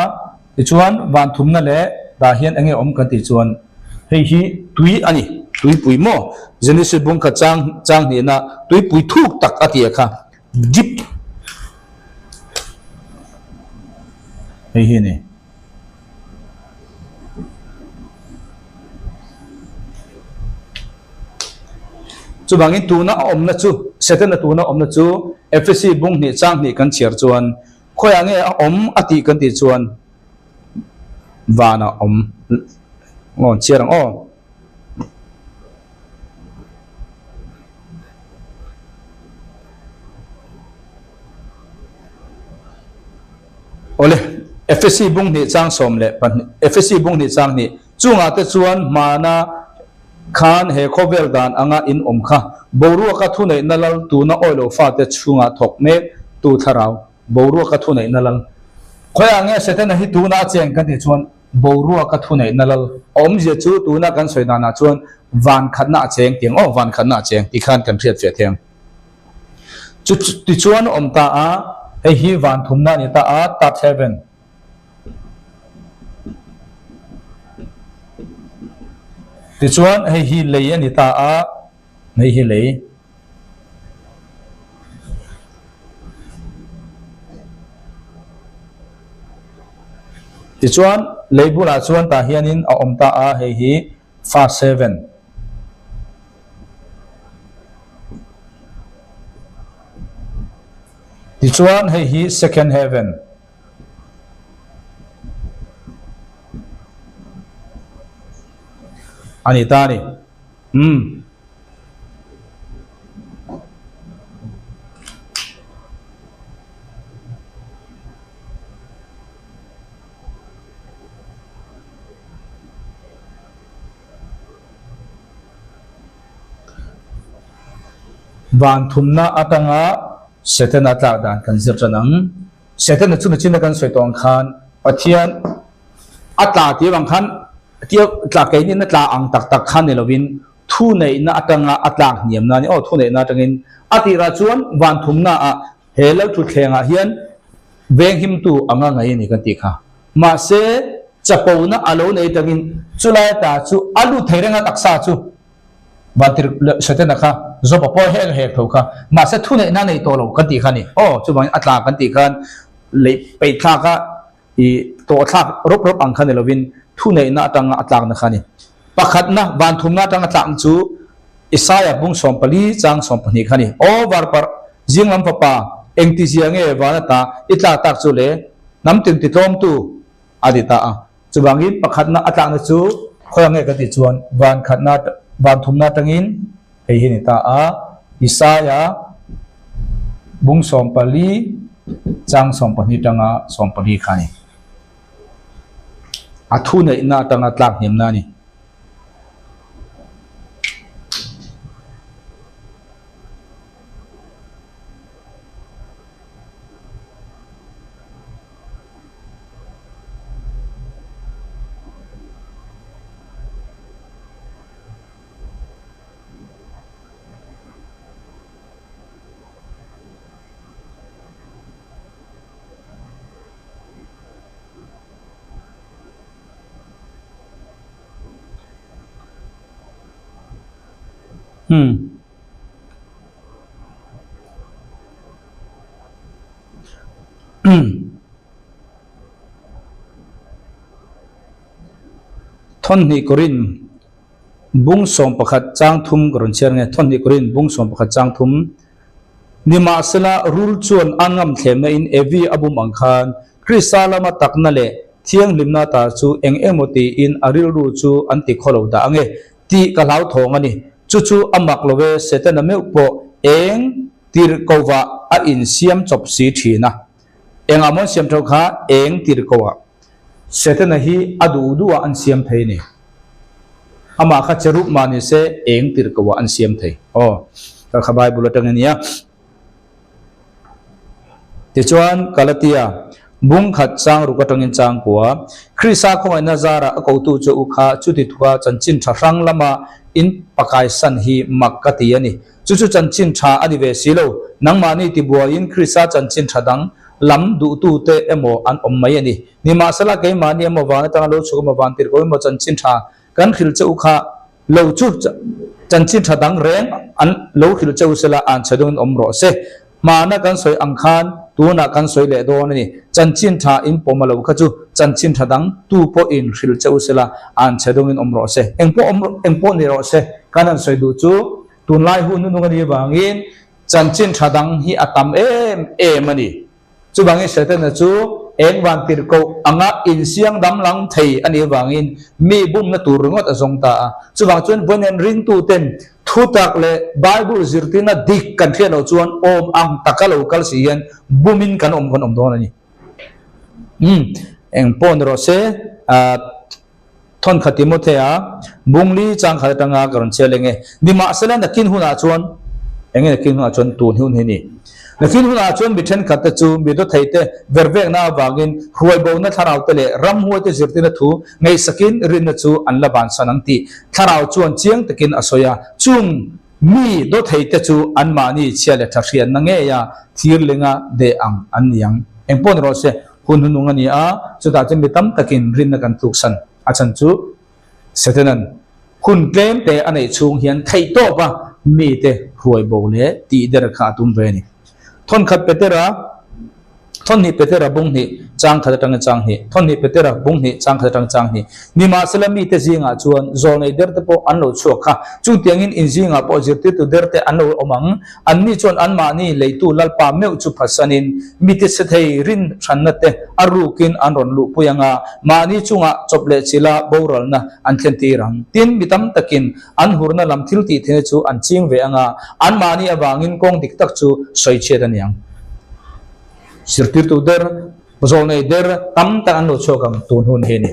tichuan van thumna leh dah hian enge awm kan tih chuan hei hi tui a ni, tuipui maw? Genesis bung khat chang chang hnihna tuipui thuk tak a tih kha deep hei hi a ni. Chuvangin tuna a awmna chu, Setana tuna awmna chu Efesi bung hnih chang hnih kan chhiar chuan khawiah nge a awm a tih kan tih chuan vanah awm ngawn chhiar ang aw. Awle, Efesi bung hnih chang 12, Efesi bung hnih chang hnih, chungah te chuan hmana khan he khawvel dan anga in awm kha, boruaka thuneihna lal tuna awilo fate chhungah thawk mek tu thlarau, boruaka thuneihna lal. Khawiah nge Setana hi tuna a cheng kan tih chuan boruaka thuneihna lal a awmzia chu tuna kan sawi danah chuan van khatna a cheng tiang aw, van khatna a cheng tih khan kan hriat fiah thei ang. Chu tichuan a awm ta a, hei hi van thumna a ni ta a, third heaven. Tichuan hei hi lei a ni ta a, hei hi lei. Tichuan lei bulah chuan tah hianin a awm ta a, hei hi first heaven. Tichuan hei hi second heaven. A ni ta a ni. Umm. Van thumna atanga Setana tlak dan kan zir tan ang. Setana chu nachina kan sawi tawh ang khan Pathian a tla tih avang khan tia tla keinin a tla ang tak tak khan ni lovin thu neihna atanga a tlak hniamna a ni. Aw thu neihna atangin a tirah chuan van thumna ah he Lalthutthleng ah hian venghimtu anga ngaih a ni kan tih kha. Mahse, chapona a lo nei tangin chulai ta chu a lut thei reng a taksa chu vantir leh Setana kha Job-a pawh heng hek tho kha. Mahse, thuneihna a nei tawh lo kan tih kha a ni. Aw, chuvangin a tla kan tih khan lei peih thlaka i tawh thlak rawp rawp ang kha ni lovin thuneihna atanga a tlakna kha a ni. Pakhatna, vanthumna atanga tlakna chu Isaiah bung 14 chang 12 kha a ni. Aw varparh, zinglam fapa, engtizia nge van ata i tlak tak chu le? Hnam tin titlawmtu a ti ta a. Chuvangin pakhatna a tlakna chu khawi ang nge kan tih chuan van khatna, van thumna atangin hei hi a ni ta a. Isaiah bung 14 chang 12 atanga 14 kha a ni. A thu neihna atanga tlak hniamna a ni. Hmm. Thawnhnih Korin bung 11 chang thum ka rawn chhiar nge Thawnhnih Korin bung 11 chang thum Nimahsela rul chuan a ngam thlemna in Evi a bum ang khan Krista lama takna leh thianghlimna ta chu eng emaw tiin a rilru chu an ti khaw lo dah ange tih ka hlauthawng a ni. Chu chu a mak lo e, Setana meuh pawh eng tirhkohvah a insiam chawp si thin a. Engah maw an siam theuh kha eng tirhkohah? Setana hi a duh duhah an siam thei a ni. Amah kha cherub mah ni se eng tirhkohah an siam thei. Aw, ka kha Bible atang a nia. Tichuan, Galatia, bung khat chang ruk atangin chang kua, Krista khawngaihna zarah a kotu chu u kha chuti thuka chanchin tha hrang lama in pakaisan hi mak ka ti a ni. Chu chu chanchin tha a ni ve si lo. Nangmahni tibuaiin Krista chanchin tha dang lam duhtute emaw an awm mai a ni. Nimahsela, keimahni emaw van atanga lo chhuk emaw van tirh ko emaw chanchin tha kan hrilh che u kha lo chu chanchin tha dang reng an lo hrilh che u sela an chhe dawngin awm rawh se. Hmana kan sawi ang khan tunah kan sawi leh dawn a ni. Chanchin tha in pawm a lo kha chu chanchin tha dang tu pawhin hrilh che u sela an chhe dawngin awm rawh se. Engpawh awm engpawh ni rawh se kan han sawi duh chu tunlai hun nunung a nih avangin chanchin tha dang hi a tam em em a ni. Chuvangin Setana chu eng van tirhkoh anga insiang damlang thei a nih avangin mi bumna tur ringawt a zawng ta a. Chuvang chuan vawiin ringtuten thutak leh Bible zirtirna dik kan hriat loh chuan awm ang taka lo kal si hian bumin kan awm kan awm dawn a ni. Umm eng pawh ni rawh se ah Thawnkhat Timothea bungli changkhat atanga ka rawn chhiar leng e. Nimahsela nakin hunah chuan eng nge nakin hunah chuan tun hun hi a ni. Nakin hunah chuan mi thenkhat te chu mi dawthei te vervekna avangin hruaibona thlarau te leh ramhuai te zirtirna thu ngaihsakin rinna chu an la bansan ang tih thlarau chuan chiang takin a sawi a. Chung mi dawthei te chu anmahni chhia leh tha hriatna ngeia thirlinga deh ang an ni ang. Engpawh ni rawh se. Hun hunung a ni a, chutah chuan mi tam takin rinna kan tluksan a chhan chu Satanan hun tlem te a neih chhung hian theihtawp a mite hruai bo leh tih der kha a tum ve a ni. Thawnkhat Petera, Thawnhnih Petera bung hnih chang khat atanga chang hnih, Thawnhnih Petera bung hnih chang khat atanga chang hnih, Nimahsela mite zingah chuan zawlnei der te pawh an lo chhuak kha, chutiangin in zingah pawh zirtirtu der te an lo awm ang. Anni chuan anmahni leitu Lalpa meuh chu phatsanin mi tise thei rin hranna te a rukin an rawn luhpui ang a, mahni chungah chawp leh chila boralna an thlentir ang. Tin, mi tam takin an hurna lam thil tih theihna chu an ching ve ang a, anmahni avangin kawng dik tak chu sawichhiat a ni ang. Zirtirtu der, zawlnei der tam tak an lo chhuak ang tun hun hi a ni.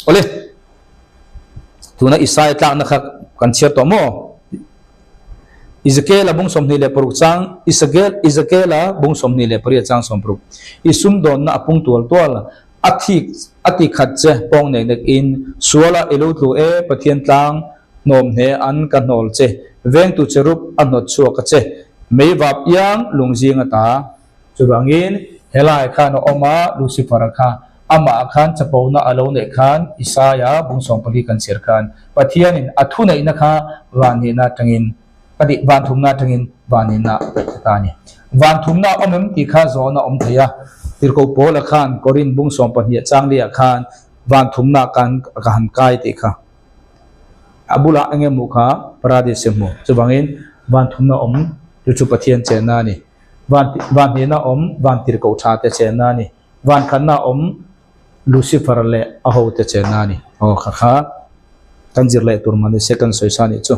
Awle, tuna Isaia tlakna kha kan chhiar tawh maw? Ezekiel-a bung 26 chang Ezekiel Ezekiel-a bung 28 chang 60 I sumdawnna a pung tual tual a thik a ti khat che pawng nek nek in suala i lo tlu e Pathian tlang hnawm hne an ka hnawl che vengtu cherub a hnawt chhuak a che mei vap iang lungzing ata Chuvangin, helai khan a awm a, Lucifer-a kha amah khan chapona a lo neih khan Isaia bung 14 kan chhiar khan Pathianin a thuneihna kha vanhnihna atangin ka tih van thumna atangin vanhnihna a peih ta a ni. Van thumna a awm em tih kha zawhna a awm thei a, Tirhkoh Paula khan Korin bung 12 changlia khan van thumna kan ka han kai tih kha a bulah eng emaw kha paradise hmu. Chuvangin, van thumna awm chu chu Pathian chenna a ni. Van van hnehna awm van tirhkoh tha te chenna a ni. Van khatna awm Lucifer leh a ho te chenna a ni. Aw kha kha kan zir leh tur mah ni se kan sawi sa nih chu.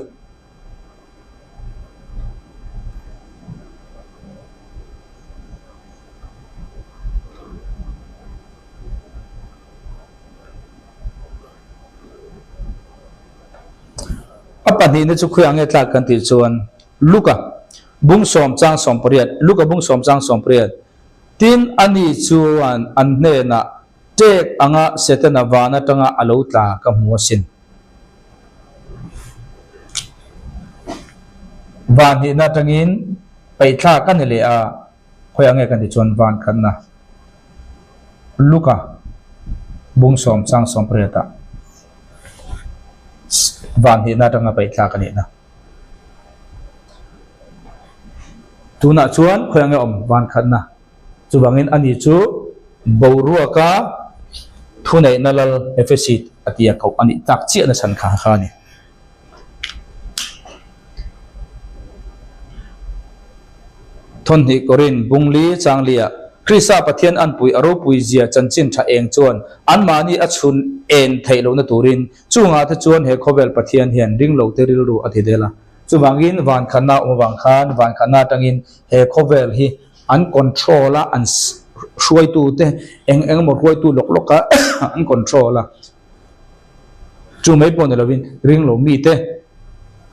A pahnihna chu khawiah nge tlak kan tih chuan Luka bung sawm chang 80, Luka bung sawm chang 80, Tin, ani chuan an hnenah, Ṭek anga Setana van atanga a lo tla ka hmu asin. Van hnihna atangin paihthlak a ni leh a, khawiah nge kan ti chuan van khatna Luka bung sawm chang 80 ah van hnihna atanga paihthlak a nihna. Tunah chuan khawi ang nge awm van khatna chuvangin ani chu boruaka thuneihna lal Efesi a tia koh a nih tak chiahna chhan kha kha a ni. Thawnhnih Korin Bungli Changlia Krista Pathian anpui a ropui zia chanchin tha eng chuan anmahni a chhun en theih lohna turin Chungah te chuan he khawvel Pathian hian ringlo te rilru a ti del a. Chuvangin van khatna awm avang khan van khatna atangin he khawvel hi an control a, an hruaitu te eng eng emaw hruaitu lawk lawk a an control a. Chu mai pawh ni lovin ringlo mite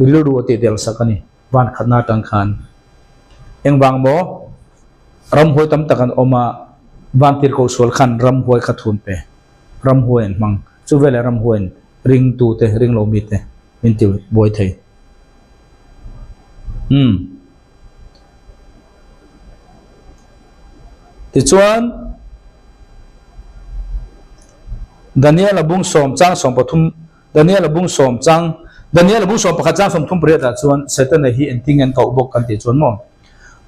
rilru a ti del sak a ni van khatna atang khan. Engvang maw ramhuai tam tak an awm a, van tirhkoh sual khan ramhuai kha thun pe. Ramhuai an hmang. Chu veleh ramhuaiin ringtute, ringlo mite min ti buai thei. Umm. Tichuan, Daniel-a bung sawm chang 13, Daniel-a bung sawm chang, Daniel-a bung 11 chang 38 ah chuan Setana hi engtin nge an koh bawk kan tih chuan maw?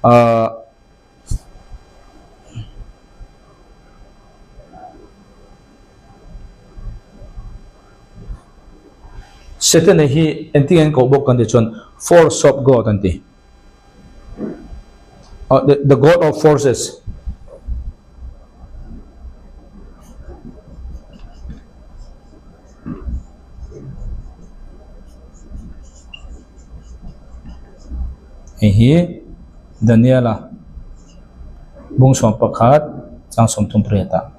Ahh. Setana hi engtin an koh bawk kan tih chuan force of God an ti. The God of forces. Hei hi Daniela bung 11 chang 38 ah.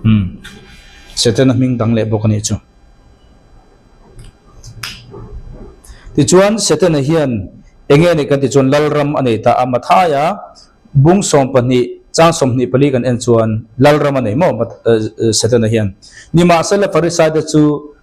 Umm. Setana hming dang leh bawk a nih chu. Tichuan Setana hian eng nge a nih kan tih chuan Lalram a nei ta a, Mathaia bung 12 chang 24 kan en chuan Lalram a nei maw Setana hian. Nimahsela Farisaite chu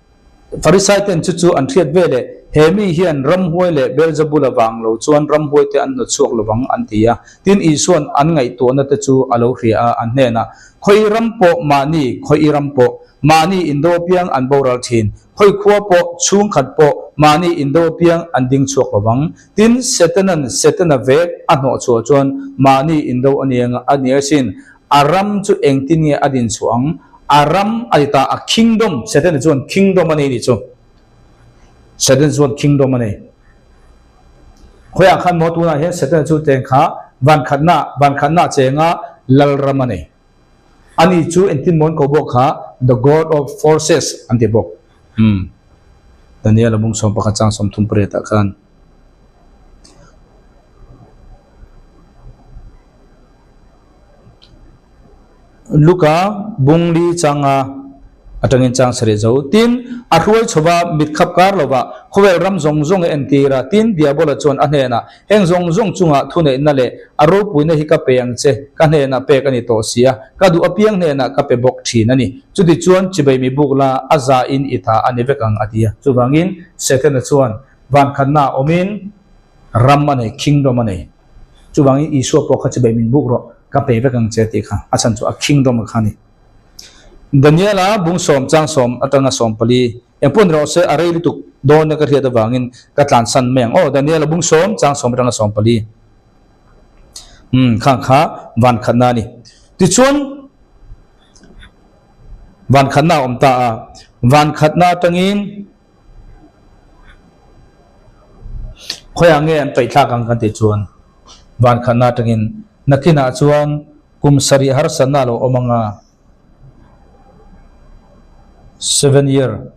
Farisai ten chu chu an hriat ve leh, He mi hian ramhuai leh Beelzebul avang lo chuan ramhuai te an hnawt chhuak lovang an ti a. Tin, Isua'n an ngaihtuahna te chu a lo hria a, an hnenah, Khawi ram pawh mahni, khawi ram pawh, mahni indo apiang an boral thin. Khawi khua pawh, chhungkhat pawh, mahni indo apiang an ding chhuak lovang. Tin, Setanan Setana vek a hnawh chhuah chuan mahni indo a nia a nia sin. A ram chu engtin nge a din chhuah ang? A ram a ti ta, a kingdom, Setana chuan kingdom a nei nih chu. Setana chuan kingdom a nei. Khawiah khan maw tunah hian Setana chu teng kha van khatna, van khatna chenga lal ram a nei. Ani chu engtin maw an ko bawk kha the God of forces an ti bawk. Umm. Daniel a bung 11 chang 38 ah khan. Luka bungli changa atangin chang sarih zo. Tin, a hruai chhova mit khap kar lova khawvel ram zawng zawng a entir a. Tin, Diabola chuan a hnenah, Heng zawng zawng chunga thuneihna leh a ropuina hi ka pe ang che, ka hnenah pek a ni tawh si a, ka duh apiang hnenah ka pe bawk thin a ni. Chutichuan, chibai mi buk la, a za in i ta a ni vek ang, a ti a. Chuvangin, Setana chuan vankhatna awmin ram a nei, kingdom a nei. Chuvangin Isua pawh kha chibai min buk rawh, ka pe vek ang che tih kha a chhan chu a kingdom a kha a ni. Daniela bung sawm chang sawm atanga sawm pali eng pawh ni rawh se a rei lutuk dawn a ka hriat avangin ka tlansan mai ang aw Daniela bung sawm chang sawm atanga sawm pali umm khang kha van khatna a ni. Tichuan van khatna a awm ta a, van khatna atangin Khawiah nge an paihthlak ang kan tih chuan van khatna atangin nakinah chuan kum sarih harsatna a lo awm ang a, seven year,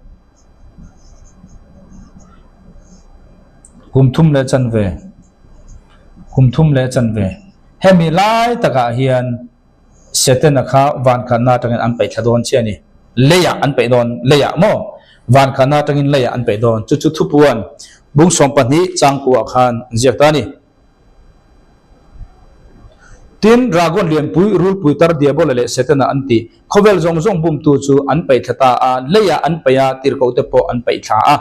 kum thum leh chanve, kum thum leh chanve hemi lai takah hian Setana kha van khatna atangin an paih thla dawn chiah a ni. Leiah an paih dawn, leiah maw? Van khatna atangin leiah an paih dawn. Chu chu thupuan bung 12 changkuah khan an ziak ta a ni. Tin, Dragon lianpui, rulpui tar Diabola leh Setana an tih, khawvel zawng zawng bumtu chu an paih thla ta a, leiah an paih a, tirhkohte pawh an paih thla a.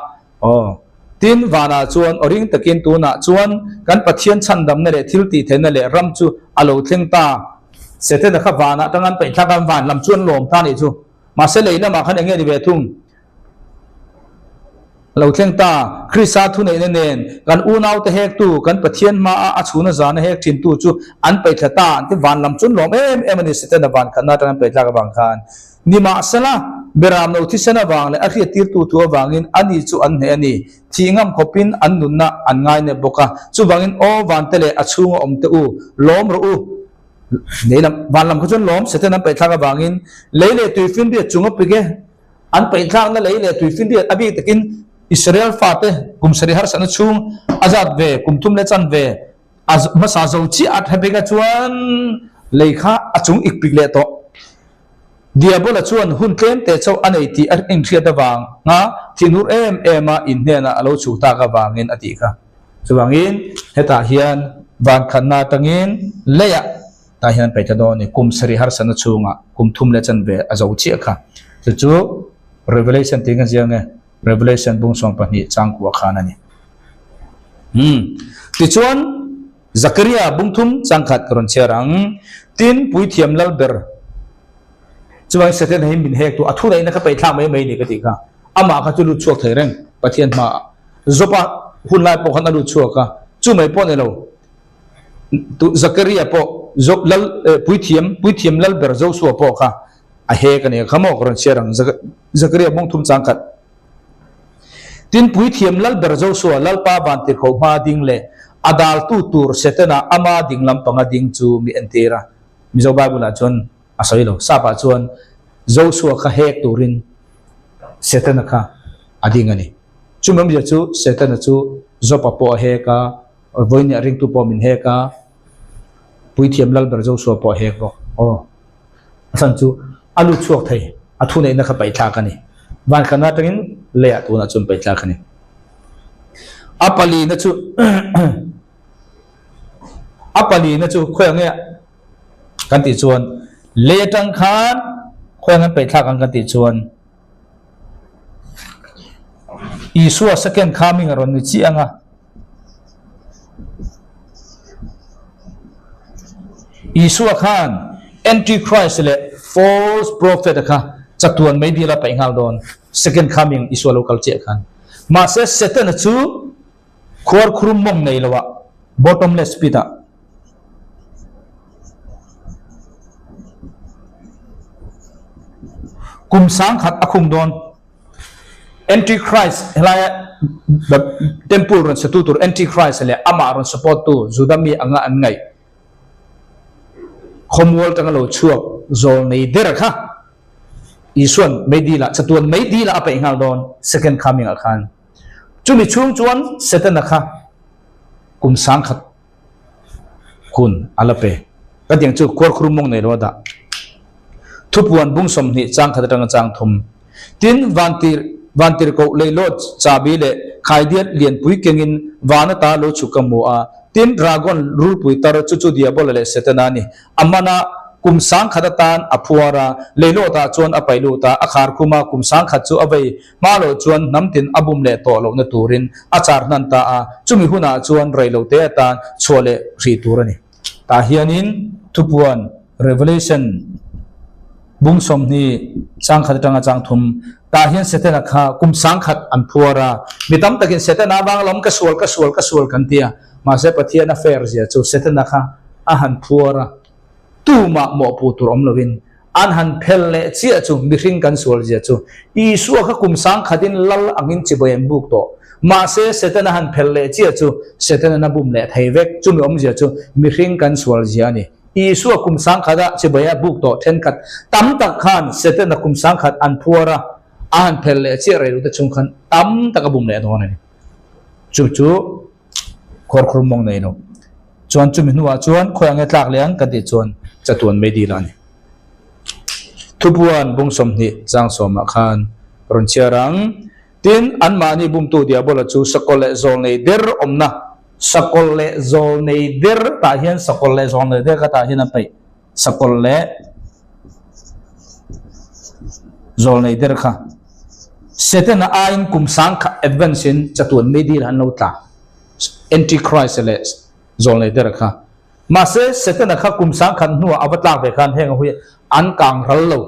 Aw. Tin, vanah chuan aw ring takin tunah chuan kan Pathian chhandamna leh thil tihtheihna leh ram chu a lo thleng ta. Setana kha vanah atang an paih thlak a, van lam chu an lawm ta nih chu. Mahse lei lamah khan eng nge ni ve thung? A lo thleng ta. Krista thuneihna nen kan unaute hektu, kan Pathian hmaa a chhuna zana hek thintu chu an paih thla ta. An ti van lam chu an lawm em em a ni Setana van khatna atang an paih thlak avang khan. Nimahsela, Beram lo thisen avang leh a hriattirtu thu avangin ani chu an hneh a ni. Thih ngam khawpin an nunna an ngainep bawk a. Chuvangin, Aw vante leh a chhunga awmte u, lawm rawh u. Lei lam, van lam kha chuan lawm seten an paihthlak avangin lei leh tuifinriat chung a pik e. An paihthlakna lei leh tuifinriat a bik takin Israel fate kum sarih harsatna chhung a zat ve, kum thum leh chan ve a hmasa zo chiah a tha bik a chuan lei kha a chung ik pik leh tawh. Diabola chuan hun tlem te chauh a nei tih a inhriat avanga thinur em em a inhnenah a lo chhuk tak avangin a tih kha. Chuvangin hetah hian van khatna atangin leiah tah hian an paih ta dawn a ni. Kum sarih harsatna chhungah kum thum leh chanve a zo chiah kha. Chu chu Revelation tih kan ziak nge? Revelation bung 12 changkua khan a ni. Umm. Tichuan. Zakaria bung thum changkhat ka rawn chhiar ang. Tin, puithiam lal ber chuvangin Satan hi min hek tu a thuneihna ka peihthlak mai mai ni ka tih kha. Amah kha chu lut chhuak thei reng Pathian hmaah. Job-a hun lai pawh khan a lut chhuak a, chu mai pawh ni lo. Tu Zakaria pawh Job lal eh puithiam puithiam lal ber Joshua pawh kha a hek a ni kha maw ka rawn chhiar ang. Zakaria bung thum changkhat. Tin, Puithiam Lalber Joshua Lalpa Vantirhkoh hmaa ding leh a daltu tur Setana ama ding lampanga ding chu mi entir a. Mizo Bible-ah chuan a sawi lo. Sap-ah chuan Joshua kha hek turin Setana kha a ding a ni. Chumi awmzia chu Setana chu Job-a pawh a hek a, vawinia ringtu pawh min hek a, Puithiam Lalber Joshua pawh a hek bawk. Aw, a chhan chu. A lut chhuak thei. A thuneihna kha paihthlak a ni. Van khatna atangin leiah tunah chuan paihthlak a ni. A palina chu A palina chu khawi ang nge kan tih chuan lei atang khan khawi ang an paihthlak ang kan tih chuan Isua second coming a rawn ni chiah ang a. Isua khan Antichrist leh false prophet a kha chatuan mai dil a paih nghal dawn, second coming Isua lo kal chiah khan. Mahse Setana chu khuar khurum mawng nei lo ah, bottomless pit ah, kum sangkhat a khung dawn. Antichrist helaia temple rawn satu tur Antichrist leh amah rawn support tu Juda mi anga an ngaih khawmual tanga lo chhuak zawl nei der kha Isuan meidil ah chatuan meidil ah a peih nghal dawn second coming ah khan chumi chhung chuan Setana kha kum sangkhat hun a la pe. Ka tiang chu khuarkhur mawng nei lo a dah. Thupuan bung 20 chang khat atanga chang thum. Tin, vantir vantirhkoh leihlawt chabi leh khaidiat lianpui kengin van ata lo chhuk ka hmu a. Tin, dragon rulpui tar chu chu Diabola leh Setana a ni. A man a, kum sangkhat atan a phuar a, leihlawtah chuan a paih lut a, a khar khum a, kum sangkhat chu a vei Hma loh chuan hnam tin a bum leh tawh lohna turin a char hnan ta a, chumi hunah chuan rei lo te atan chhuah leh hrih tur a ni. Tah hianin thupuan, Revelation, bung 20 changkhat atanga chang thum, tah hian Setana kha kum sangkhat an phuar a, mi tam takin Setana avang lam ka sual ka sual ka sual kan ti a, mahse Pathian a fair zia chu Setana kha a han phuar a, tumah mawhpuh tur awm lovin An han phel leh chiah chu mihring kan sual zia chu Isua kha kum sangkhatin lal angin chibai an buk tawh. Mahse, Setana han phel leh chiah chu Setana na bum leh thei vek. Chumi awmzia chu mihring kan sual zia a ni. Isua kum sangkhata chibai a buk tawh thenkhat tam tak khan Setana kum sangkhat an phuar a, a han phel leh chiah rei lute chung khan tam tak a bum leh dawn a ni. Chu chu Khuarkhur mawng nei lo. Chuan chumi hnuah chuan khawi ang nge tlak leh ang kan tih chuan chatuan mai dil a ni. Thupuan bung 20 chang sawmah khan rawn chhiar ang. Tin, anmahni bumtu Diabola chu sakawlh leh zawl nei der awmna, sakawlh leh zawl nei der tah hian sakawlh leh zawl nei der kha tah hian a peih, sakawlh leh zawl nei der kha. Setana aiin kum sangkhat advance in chatuan mei dil an lo tla. Antichrist leh zawlnei der kha. Mahse Setana kha kum sangkhat hnuah a va tlak ve khan heng a hui an kang ral lo.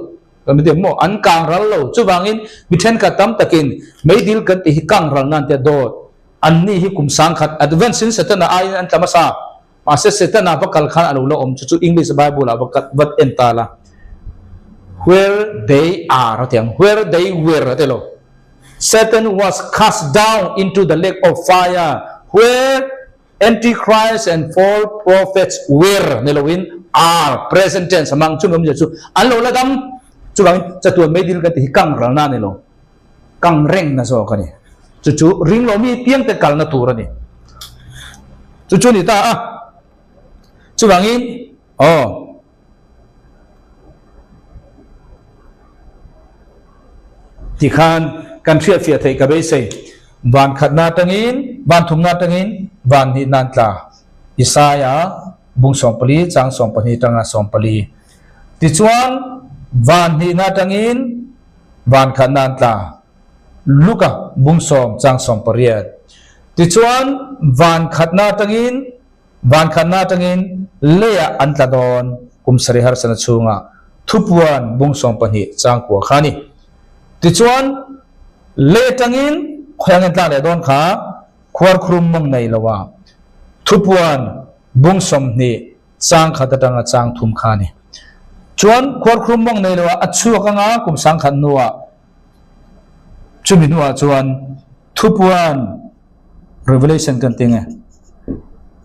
Kan ti maw? An kang ral lo. Chuvangin mi thenkhat tam takin mei dil kan tih hi kang ral nan tia dawt. An ni hi kum sangkhat advance in Setana aiin an tla hmasa. Mahse Setana va kal khan a lo la awm chu chu English Bible ah va kat vat en ta la. Where they are a ti ang. Where they were a ti lo. Satan was cast down into the lake of fire where Antichrist and false prophets were ni loin are present tense amang chu awmzia chu an lo la dam. Chuvangin chatuan meidil kan ti hi kang ralna a ni lo. Kang reng na zawk a ni. Chu chu ring lo mi piang te kalna tur a ni. Chu chu ni ta a. Chuvangin aw. Tikhan kan hriatfiah theih ka beisei. Van khatna atangin, van thumna atangin van hnih nan tla. Isaia bung 14 chang 12 tanga 14. Tichuan van hnihna atangin van khatna an tla. Luka bung 10 chang 18. Tichuan van khatna atangin Van khatna atangin leiah an tla dawn kum sarih harsana chhungah thupuan bung 12 chang kua kha a ni. Tichuan, lei atangin khawiah nge tlak leh dawn kha khuarkhurum mawng nei loa thupuan bung 20 chang khat atanga chang thum kha a ni. Chuan khuarkhurum mawng nei loa a chhuak anga kum sangkhat hnuah chumi hnuah chuan thupuan Revelation kan ti nge.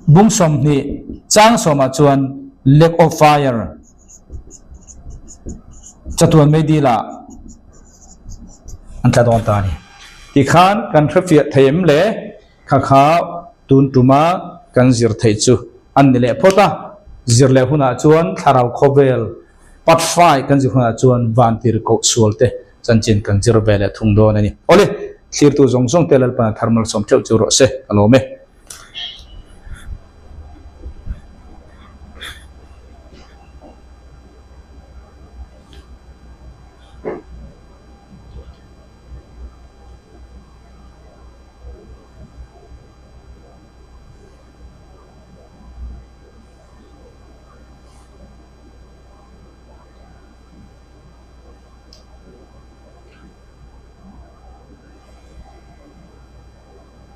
Bung 20 chang sawmah chuan Lake of Fire chatuan mei dil ah an tla dawn ta a ni. Tikhan kan hrefiah thei em le kha kha tun tuma kan zir theih chu an ni leh phawt a. Zir leh hunah chuan thlarau khawvel. Part 5 kan zir hunah chuan vantirhkoh sualte chanchin kan zir ve leh thung dawn a ni. Awle, thlirtu zawng zawng te Lalpan a thar malsawm theuh chu rawh se, ka lawm e.